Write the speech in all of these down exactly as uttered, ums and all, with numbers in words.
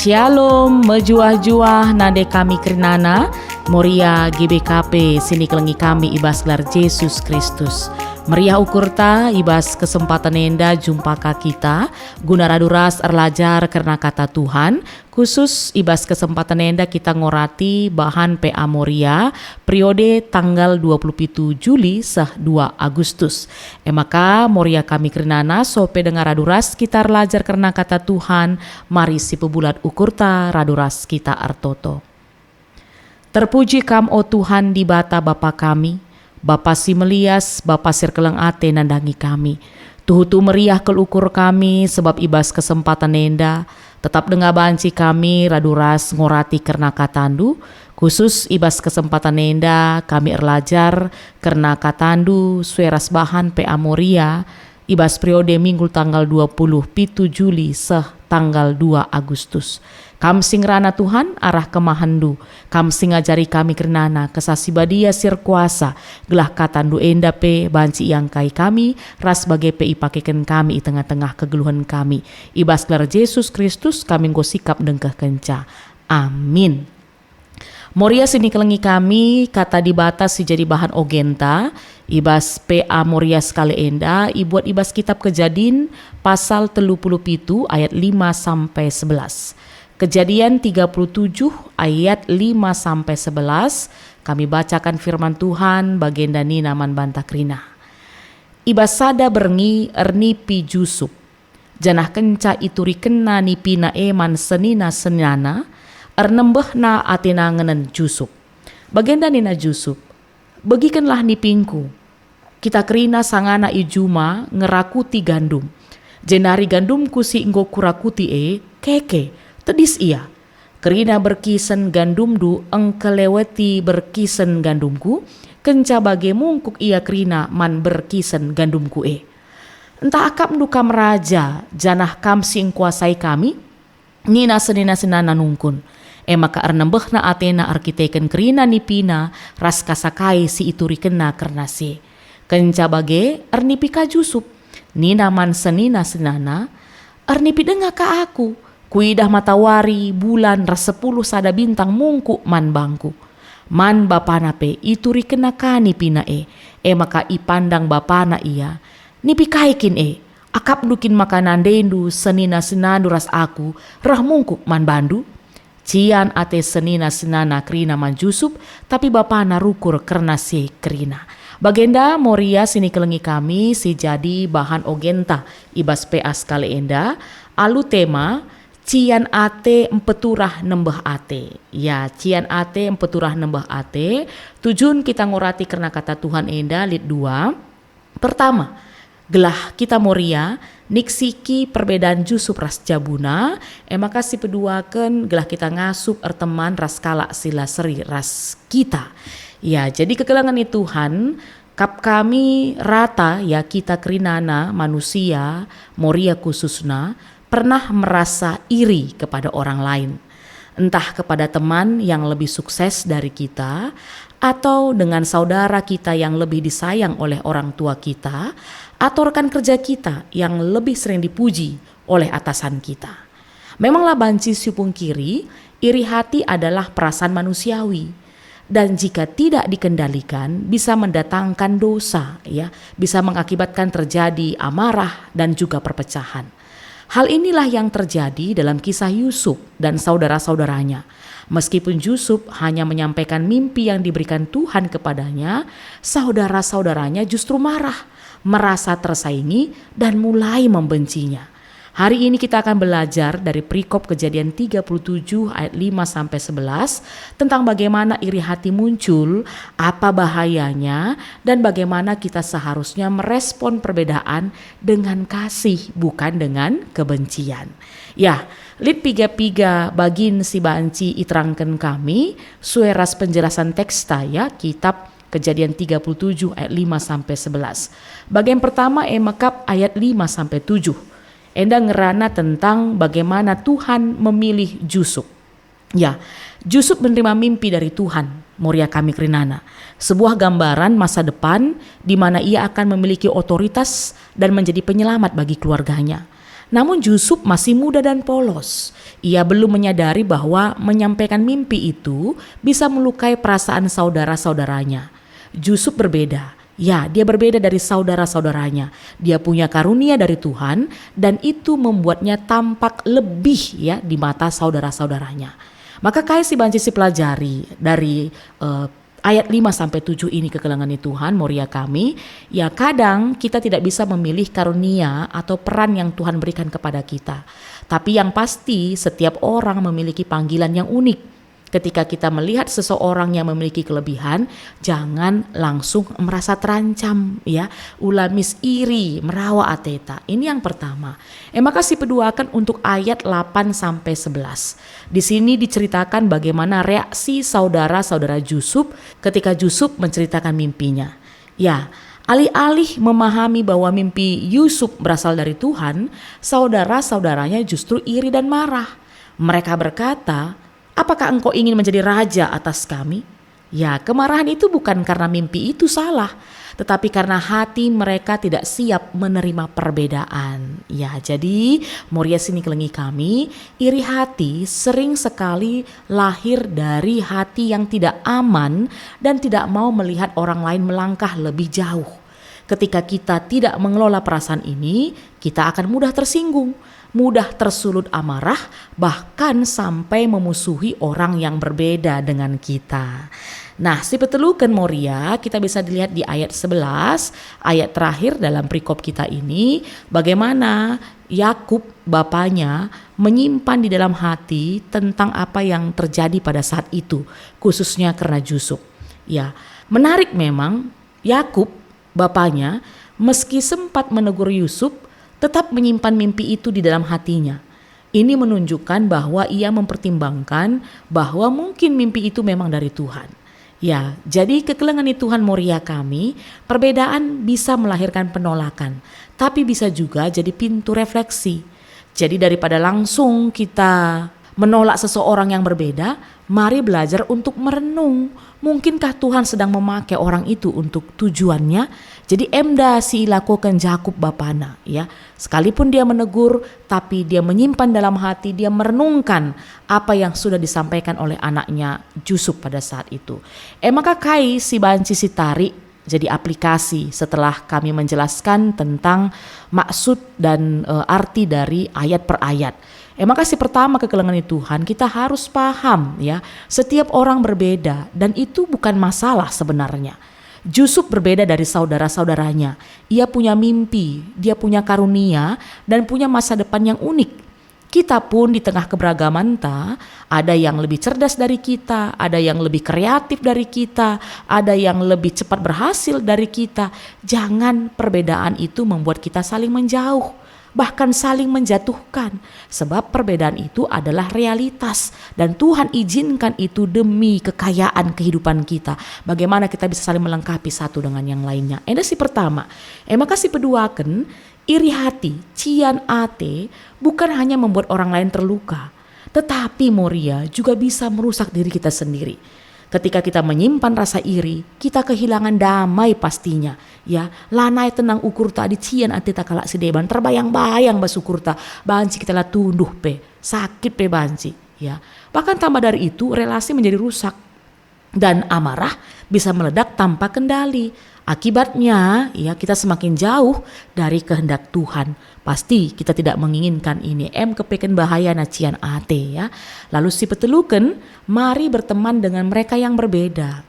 Shalom, mejuah-juah nande kami kerinana, Moria G B K P, sinikelengi kami i bas gelar Jesus Kristus. Meriah ukurta i bas kesempaten enda jumpaka kita, guna radu ras erlajar kerna Kata Tuhan, khusus i bas kesempaten enda kita ngorati bahan P A Moria, periode tanggal dua puluh pitu Juli seh dua Agustus. E maka, Moria kami kerinana, sope denga radu ras kita erlajar kerna Kata Tuhan, mari sipebulat ukurta radu ras kita ertoto. Terpuji Kam, o Tuhan, Dibata Bapa kami, Bapa si melias, Bapa si erkeleng ate nandangi kami. Tuhu-tuhu meriah kal ukur kami, sebab i bas kesempaten enda, tetap denga banci kami radu ras ngorati kerna KataNdu, khusus i bas kesempaten enda kami erlajar kerna KataNdu sue ras bahan P A Moria, i bas periode Minggu tanggal dua puluh pitu Juli seh tanggal dua Agustus. Kam si ngerana, Tuhan, arah kemahenNdu. Kam si ngajari kami kerinana Kesah Si Badia si erkuasa, gelah KataNdu enda pe banci iangkai kami, ras bage pe ipakeken kami i tengah-tengah kegeluhen kami. I bas gelar Jesus Kristus kami enggo sikap ndengkehkenca. Amin. Moria si nikelengi kami, Kata Dibata si jadi bahan ogenta i bas P A Moria sekali enda ibuat i bas Kitab Kejadin pasal telu puluh pitu ayat lima sampai sebelas. Kejadian tiga puluh tujuh ayat lima sampai sebelas, kami bacakan firman Tuhan, bagenda nina man banta kerina. I bas sada berngi ernipi Jusup. Janah kenca iturikenna nipina e man senina-seninana, ernembehna atena ngenen Jusup. Bagenda nina Jusup, "Begikenlah nipingku. Kita kerina sangana i juma ngerakuti gandum. Jenari gandumku si enggo kurakuti e keke, tedis ia. Kerina berkisen gandumndu engkeleweti berkisen gandumku, kenca bage mungkuk ia kerina man berkisen gandumku e. Ntah akapndu kam raja, janah kam si engkuasai kami?" nina senina-senana nungkun. E maka ernembehna atena erkiteken kerina nipina ras kasa kai si iturikenna kerna si. Kenca bage ernipi ka Jusup. Nina man senina-senana, "Ernipi denga ka aku. Kuidah matawari, bulan, ras sepuluh sada bintang mungkuk man bangku." Man bapana pe iturikenna ka nipina e, e maka ipandang bapana ia. "Nipi kai kin e? Akapndu kin maka nandendu senina-seninandu ras aku reh mungkuk man bandu?" Cian ate senina-senana kerina man Jusup, tapi bapana rukur kerna si kerina. Bagenda Moria si nikelengi kami si jadi bahan ogenta i bas P A sekali enda, alu tema, "Cian ate mpeturah nembeh ate." Ya, cian ate mpeturah nembeh ate. Tujun kita ngorati kerna Kata Tuhan enda lit dua. Pertama, gelah kita Moria niksiki perbedaan Jusup ras jabuna, e maka si peduaken gelah kita ngasup erteman ras kalak si la seri ras kita. Ya, jadi kekelengen i Tuhan, kap kami rata, ya, kita kerinana manusia, Moria khususna, pernah merasa iri kepada orang lain, entah kepada teman yang lebih sukses dari kita, atau dengan saudara kita yang lebih disayang oleh orang tua kita, atau rekan kerja kita yang lebih sering dipuji oleh atasan kita. Memanglah banci sipungkiri, iri hati adalah perasaan manusiawi. Dan jika tidak dikendalikan, bisa mendatangkan dosa, ya, bisa mengakibatkan terjadi amarah dan juga perpecahan. Hal inilah yang terjadi dalam kisah Yusuf dan saudara-saudaranya. Meskipun Yusuf hanya menyampaikan mimpi yang diberikan Tuhan kepadanya, saudara-saudaranya justru marah, merasa tersaingi, dan mulai membencinya. Hari ini kita akan belajar dari perikop Kejadian tiga puluh tujuh ayat lima sampai sebelas tentang bagaimana iri hati muncul, apa bahayanya, dan bagaimana kita seharusnya merespon perbedaan dengan kasih, bukan dengan kebencian. Ya, lit piga-piga bagin si banci iterangken kami, sue ras penjelasan teksta, ya, kitab Kejadian tiga puluh tujuh ayat lima sampai sebelas. Bagian pertama e mekap ayat lima sampai tujuh. Enda ngerana tentang bagaimana Tuhan memilih Jusup. Ya, Jusup menerima mimpi dari Tuhan, Moria kami kerinana. Sebuah gambaran masa depan di mana ia akan memiliki otoritas dan menjadi penyelamat bagi keluarganya. Namun Jusup masih muda dan polos. Ia belum menyadari bahwa menyampaikan mimpi itu bisa melukai perasaan saudara-saudaranya. Jusup berbeda. Ya, dia berbeda dari saudara-saudaranya. Dia punya karunia dari Tuhan dan itu membuatnya tampak lebih, ya, di mata saudara-saudaranya. Maka kai si banci sipelajari dari, eh, ayat lima sampai tujuh ini, kekelengen Tuhan, Moria kami? Ya, kadang kita tidak bisa memilih karunia atau peran yang Tuhan berikan kepada kita. Tapi yang pasti, setiap orang memiliki panggilan yang unik. Ketika kita melihat seseorang yang memiliki kelebihan, jangan langsung merasa terancam, ya. Ula mis iri, merawa ateta. Ini yang pertama. E maka sipeduaken untuk ayat delapan sampai sebelas. Di sini diceritakan bagaimana reaksi saudara-saudara Jusup ketika Jusup menceritakan mimpinya. Ya, alih-alih memahami bahwa mimpi Yusup berasal dari Tuhan, saudara-saudaranya justru iri dan marah. Mereka berkata, "Apakah engkau ingin menjadi raja atas kami?" Ya, kemarahan itu bukan karena mimpi itu salah, tetapi karena hati mereka tidak siap menerima perbedaan. Ya, jadi, Moria si kekelengen kami, iri hati sering sekali lahir dari hati yang tidak aman dan tidak mau melihat orang lain melangkah lebih jauh. Ketika kita tidak mengelola perasaan ini, kita akan mudah tersinggung, mudah tersulut amarah, bahkan sampai memusuhi orang yang berbeda dengan kita. Nah, sipeteluken Moria, kita bisa dilihat di ayat sebelas, ayat terakhir dalam perikop kita ini, bagaimana Yakub, bapanya, menyimpan di dalam hati tentang apa yang terjadi pada saat itu, khususnya karena Jusup. Ya, menarik memang, Yakub, bapanya, meski sempat menegur Yusup, tetap menyimpan mimpi itu di dalam hatinya. Ini menunjukkan bahwa ia mempertimbangkan bahwa mungkin mimpi itu memang dari Tuhan. Ya, jadi kekelengen Tuhan, Moria kami, perbedaan bisa melahirkan penolakan, tapi bisa juga jadi pintu refleksi. Jadi daripada langsung kita menolak seseorang yang berbeda, mari belajar untuk merenung. Mungkinkah Tuhan sedang memakai orang itu untuk tujuannya? Jadi enda si ilakoken Yakub bapana, ya. Sekalipun dia menegur, tapi dia menyimpan dalam hati, dia merenungkan apa yang sudah disampaikan oleh anaknya Jusup pada saat itu. E maka kai si banci sitarik jadi aplikasi setelah kami menjelaskan tentang maksud dan, eh, arti dari ayat per ayat. E maka si pertama, kekelengen Tuhan, kita harus paham, ya, setiap orang berbeda dan itu bukan masalah sebenarnya. Jusup berbeda dari saudara-saudaranya. Ia punya mimpi, dia punya karunia, dan punya masa depan yang unik. Kita pun di tengah keberagamanta, ada yang lebih cerdas dari kita, ada yang lebih kreatif dari kita, ada yang lebih cepat berhasil dari kita. Jangan perbedaan itu membuat kita saling menjauh, bahkan saling menjatuhkan. Sebab perbedaan itu adalah realitas, dan Tuhan izinkan itu demi kekayaan kehidupan kita. Bagaimana kita bisa saling melengkapi satu dengan yang lainnya. Enda si pertama. E maka si peduaken, iri hati, cian ate, bukan hanya membuat orang lain terluka, tetapi, Moria, juga bisa merusak diri kita sendiri. Ketika kita menyimpan rasa iri, kita kehilangan damai pastinya. Ya, lanai tenang ukurta adi cian ateta kalak si deban, terbayang-bayang bas ukurta, banci kita la tunduh pe, sakit pe banci. Ya, bahkan tambah dari itu, relasi menjadi rusak. Dan amarah bisa meledak tanpa kendali. Akibatnya, ya, kita semakin jauh dari kehendak Tuhan. Pasti kita tidak menginginkan ini. Em kepeken bahayana cian ate, ya. Lalu si peteluken, mari berteman dengan mereka yang berbeda.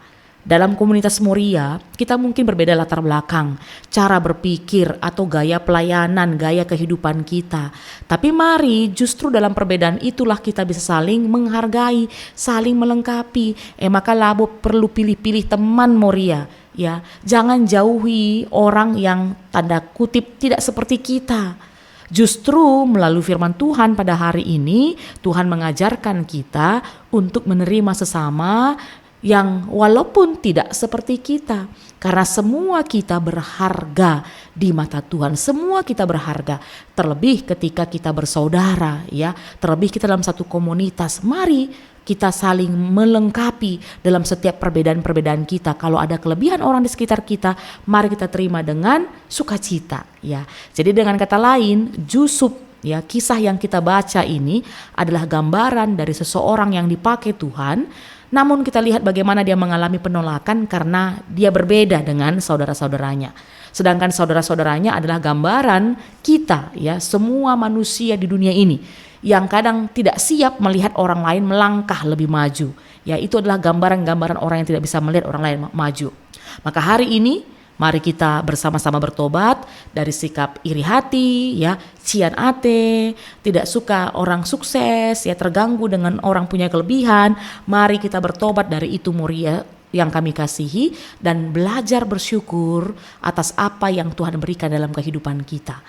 Dalam komunitas Moria, kita mungkin berbeda latar belakang, cara berpikir, atau gaya pelayanan, gaya kehidupan kita. Tapi mari, justru dalam perbedaan itulah kita bisa saling menghargai, saling melengkapi. E maka labo perlu pilih-pilih teman, Moria, ya. Jangan jauhi orang yang tanda kutip tidak seperti kita. Justru melalui firman Tuhan pada hari ini, Tuhan mengajarkan kita untuk menerima sesama yang walaupun tidak seperti kita. Karena semua kita berharga di mata Tuhan. Semua kita berharga. Terlebih ketika kita bersaudara, ya. Terlebih kita dalam satu komunitas. Mari kita saling melengkapi dalam setiap perbedaan-perbedaan kita. Kalau ada kelebihan orang di sekitar kita, mari kita terima dengan sukacita, ya. Jadi dengan kata lain, Jusup Ya, kisah yang kita baca ini adalah gambaran dari seseorang yang dipakai Tuhan, namun kita lihat bagaimana dia mengalami penolakan karena dia berbeda dengan saudara-saudaranya. Sedangkan saudara-saudaranya adalah gambaran kita, ya, semua manusia di dunia ini yang kadang tidak siap melihat orang lain melangkah lebih maju. Ya, itu adalah gambaran-gambaran orang yang tidak bisa melihat orang lain ma-, maju. Maka hari ini, mari kita bersama-sama bertobat dari sikap iri hati, ya, cian ate, tidak suka orang sukses, ya, terganggu dengan orang punya kelebihan. Mari kita bertobat dari itu, Moria yang kami kasihi, dan belajar bersyukur atas apa yang Tuhan berikan dalam kehidupan kita.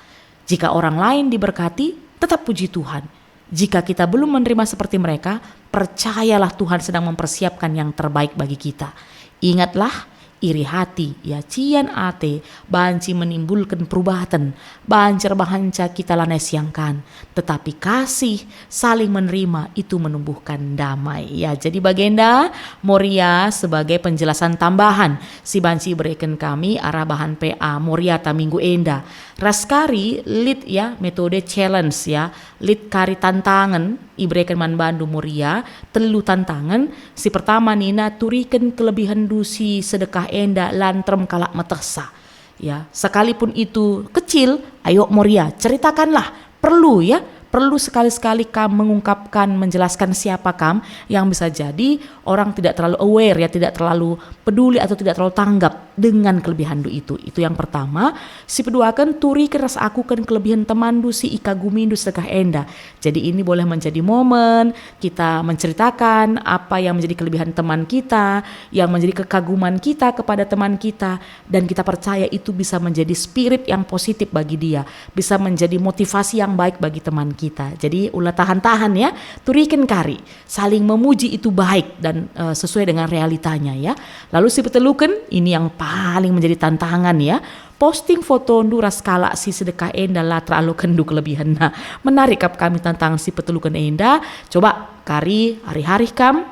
Jika orang lain diberkati, tetap puji Tuhan. Jika kita belum menerima seperti mereka, percayalah Tuhan sedang mempersiapkan yang terbaik bagi kita. Ingatlah, iri hati, ya, cian ate, banci menimbulken perubaten, banci erbahanca kita lanai siangkan. Tetapi kasih, saling menerima, itu menumbuhkan damai. Ya, jadi bagenda, Moria, sebagai penjelasan tambahan si banci ibereken kami arah bahan P A Moriata minggu enda. Ras kari lit, ya, metode challenge, ya, lit kari tantangen ibereken man bandu Moria, telu tantangen. Si pertama nina, turiken kelebihenndu si sedekah enda la nterem kalak metehsa. Ya, sekalipun itu kecil, ayo Moria, ceritakanlah. Perlu, ya, perlu sekali-sekali kam mengungkapkan, menjelaskan siapa kam, yang bisa jadi orang tidak terlalu aware, ya, tidak terlalu peduli atau tidak terlalu tanggap dengan kelebihanndu itu. Itu yang pertama. Si peduaken, turiken ras akuken kelebihen temanndu si ikagumindu sedekah enda. Jadi ini boleh menjadi momen kita menceritakan apa yang menjadi kelebihan teman kita, yang menjadi kekaguman kita kepada teman kita, dan kita percaya itu bisa menjadi spirit yang positif bagi dia, bisa menjadi motivasi yang baik bagi teman kita. Jadi, ula tahan-tahan, ya, turiken kari, saling memuji itu baik dan, eh, sesuai dengan realitanya, ya. Lalu si peteluken, ini yang paling menjadi tantangan, ya, posting fotondu ras kalak si sedekah enda la teralokenndu kelebihenna. Menarik kap kami tantangan si peteluken enda. Coba kari arih-arih kam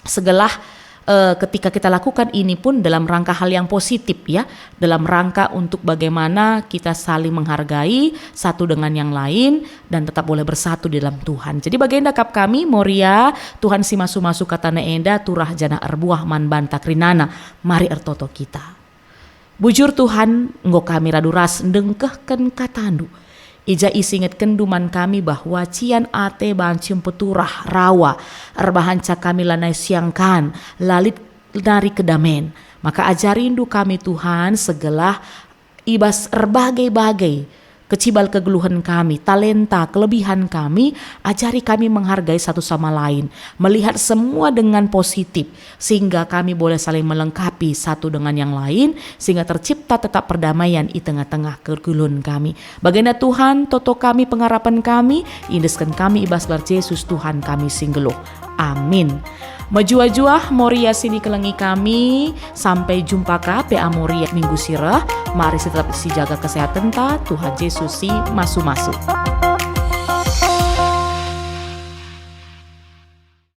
segelah, eh, ketika kita lakukan ini pun dalam rangka hal yang positif, ya, dalam rangka untuk bagaimana kita saling menghargai satu dengan yang lain dan tetap boleh bersatu di dalam Tuhan. Jadi bagenda kap kami, Moria, Tuhan si masu-masu katana enda turah janah erbuah man banta kerinana. Mari ertoto kita. Bujur Tuhan, enggo kami radu ras ndengkehken katandu. I ja isingetkenndu man kami bahwa cian ate banci mpeturah rawa, erbahanca kami lanai siangkan, la lit nari kedamen. Maka ajarindu kami Tuhan, segelah i bas erbage-bage kecibal kegeluhen kami, talenta, kelebihan kami, ajari kami menghargai satu sama lain, melihat semua dengan positif, sehingga kami boleh saling melengkapi satu dengan yang lain, sehingga tercipta tetap perdamaian i tengah-tengah kegeluhen kami. Bagenda Tuhan, toto kami, pengarapen kami, iendesken kami i bas gelar Jesus Tuhan kami si nggeluh. Amin. Mejuah-juah Moria si dikelengi kami, sampai jumpa ka P A Moria minggu si reh. Mari tetap sijaga kesehatenta, Tuhan Jesus si masu-masu.